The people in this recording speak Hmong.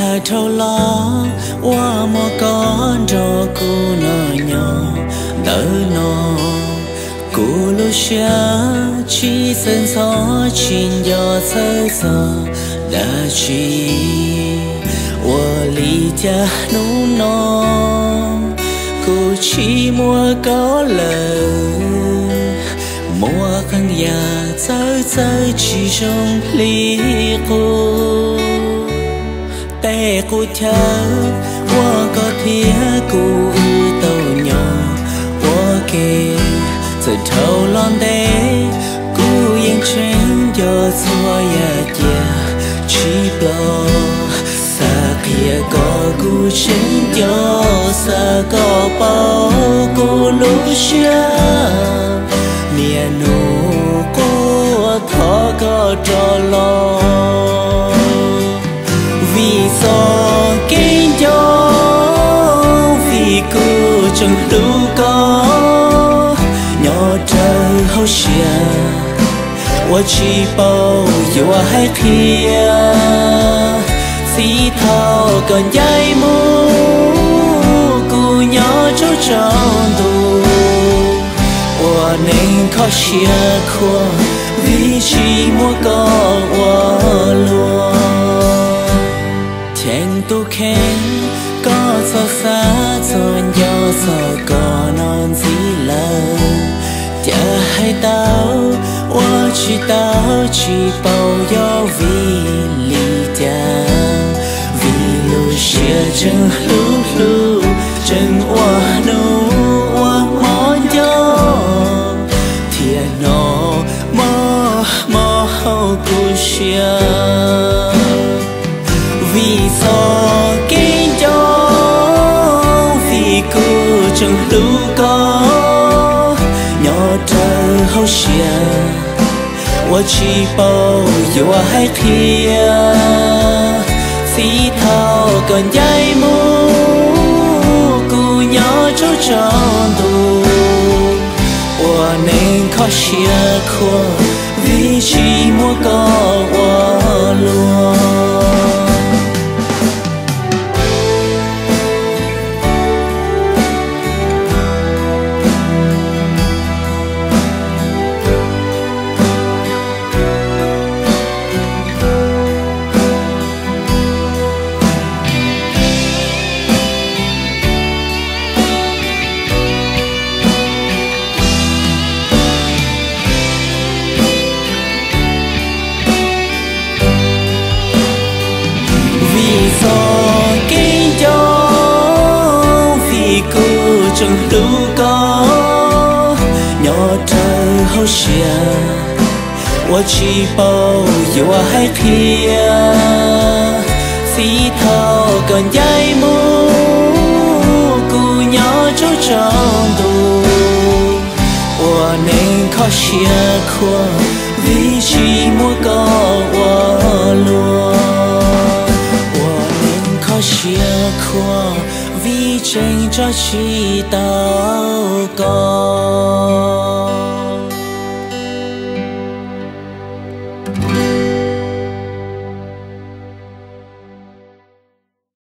Dhau los uas muaj koj nrog kuv noj nyob ntawm no, kuv lub siab tsis txawj ntxhov tsis nco txhawj txog dab tsi. Ua li cas hnub no kuv tsis muaj koj lawm, muaj qee yam txawv txawv tsis zoo li qub. Tej qub chaw uas koj thiab kuv wb tau nyob ua ke, txawm dhau los ntev kuv yeej tseem nco txhua yam cia tsis plob. Xav qhia kom kuv tseem nco, xav kom paub kuv lub siab, niaj hnub quaj thov koj rov los. Vim txoj kev nco, vim kuv tseem hlub koj, nyob raws hauv siab uas tsis paub yuav hais qhia. Txij thaum koj ncaim mus, kuv nyob tsaug tsaug ntuj, ua neeg kho siab khuag vim tsis muaj koj ua luag. Cheem tus kheej, koj txhob xav txog nco txog koj no ntxiv lawm. Cas hais tau ua tsis tau, tsis paub yog vim li cas, vim lub siab tseem hlub hlub, tseem ua hnub ua hmo nco, thiaj hnov mob mob hauv kuv siab. Vim txoj kev nco, vim kuv tseem hlub koj, nyob raws hauv siab uas tsis paub yuav hais qhia. Txij thaum koj ncaim mus, kuv nyob tsaug tsaug ntuj, ua neeg kho siab khuag vim tsis muaj koj ua luag. Vim txoj kev nco, vim kuv tseem hlub koj, nyob raws hauv siab uas tsis paub yuav hais qhia. Txij thaum koj ncaim mus, kuv nyob tsaug tsaug ntuj, ua neeg kho siab khuag vim tsis muaj koj ua luag. Ua neeg kho siab khuag vim tseem tso tsis tau koj.